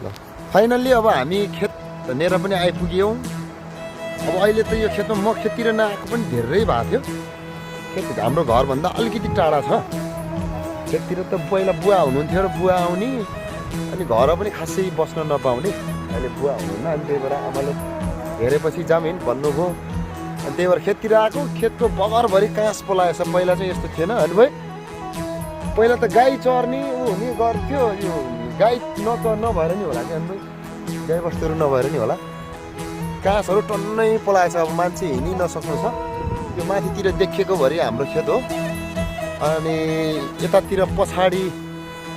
ल फाइनल्ली अब हामी खेतनेर पनि आइपुग्यौँ। अब अहिले त यो खेतमा म खेततिर नआएको पनि धेरै भएको थियो। खेत हाम्रो घरभन्दा अलिकति टाढा छ। खेततिर त पहिला बुवा हुनुहुन्थ्यो र बुवा आउने अनि घर पनि खासै बस्न नपाउने। अहिले बुवा हुनुहुन्न अनि त्यही भएर आमाले हेरेपछि जामिन भन्नुभयो अनि त्यही भएर खेततिर आएको। खेतको बगरभरि काँस पलाएछ। पहिला चाहिँ यस्तो थिएन अनि भाइ। पहिला त गाई चर्ने ऊ हुने गर्थ्यो। यो गाई नभएर नि होला कि अनि भाइ गाई बस्तुहरू नभएर नि होला काँसहरू टन्नै पलाएछ। अब मान्छे हिँडि नसक्नु छ। यो माथितिर देखिएको भरि हाम्रो खेत हो। अनि यतातिर पछाडि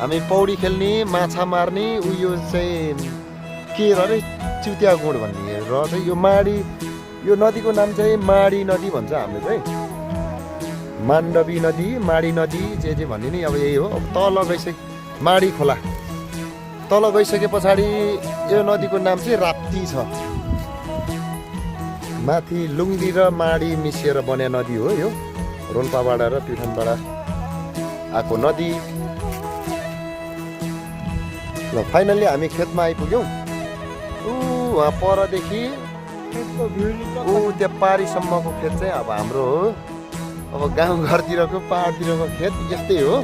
हामी पौडी खेल्ने माछा मार्ने उयो चाहिँ के अरे चिउतिया गुड भन्ने र चाहिँ यो माडी यो नदीको नाम चाहिँ माडी नदी भन्छ हामीले चाहिँ। माण्डवी नदी माडी नदी जे भन्ने नि अब यही हो। अब तल गइसके माडी खोला तल गइसके पछाडि यो नदीको नाम चाहिँ राप्ती छ। माथि लुङ्गी र माडी मिसिएर बने नदी हो यो। रोल्पाबाट र प्युठानबाट आएको नदी। ल फाइनल्ली हामी खेतमा आइपुग्यौँ। वहाँ परदेखि ऊ त्यो पारीसम्मको खेत चाहिँ अब हाम्रो हो। अब गाउँघरतिरको पाहाडतिरको खेत यस्तै हो।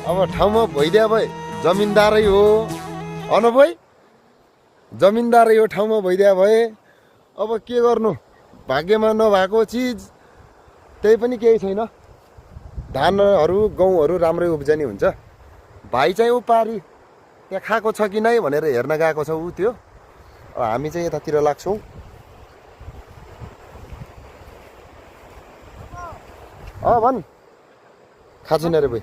अब ठाउँमा भइदिया भए जमिनदारै हो अन भाइ। जमिनदारै हो ठाउँमा भइदिया भए अब के गर्नु। भाग्यमा नभएको चिज त्यही पनि केही छैन। धानहरू गहुँहरू राम्रै उब्जनी हुन्छ। भाइ चाहिँ ऊ पारी त्यहाँ खाएको छ कि नै भनेर हेर्न गएको छ ऊ त्यो। हामी चाहिँ यतातिर लाग्छौँ। भन् खाछु न रे भाइ।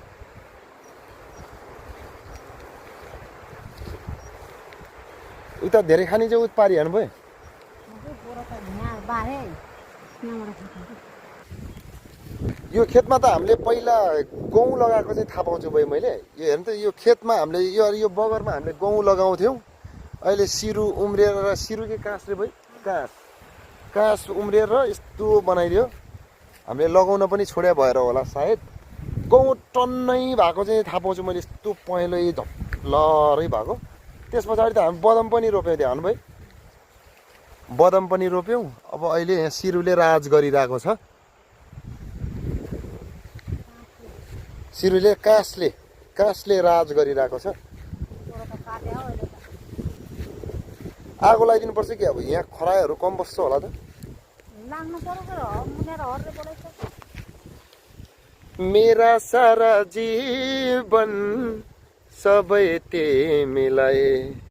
उता धेरै खाने चाहिँ उत पारी हेर्नु भयो। यो खेतमा त हामीले पहिला गहुँ लगाएको चाहिँ थाहा पाउँछु भाइ मैले। यो हेर्नु त यो खेतमा हामीले यो बगरमा हामीले गहुँ लगाउँथ्यौँ। अहिले सिरु उम्रिएर सिरु के काँस रे भाइ काँस उम्रिएर यस्तो बनाइदियो। हामीले लगाउन पनि छोड्या भएर होला सायद। गहुँ टन्नै भएको चाहिँ थाहा पाउँछु मैले। यस्तो पहेँलो झप्लरै भएको। त्यस पछाडि त हामी बदम पनि रोप्यौँ त्यहाँ भाइ। बदम पनि रोप्यौँ। अब अहिले यहाँ सिरुले राज गरिरहेको छ। सिरुले काँसले राज गरिरहेको छ। आगो लगाइदिनुपर्छ कि अब यहाँ खरायोहरू कम बस्छ होला त। मेरा सारा जीवन सबै तिमीलाई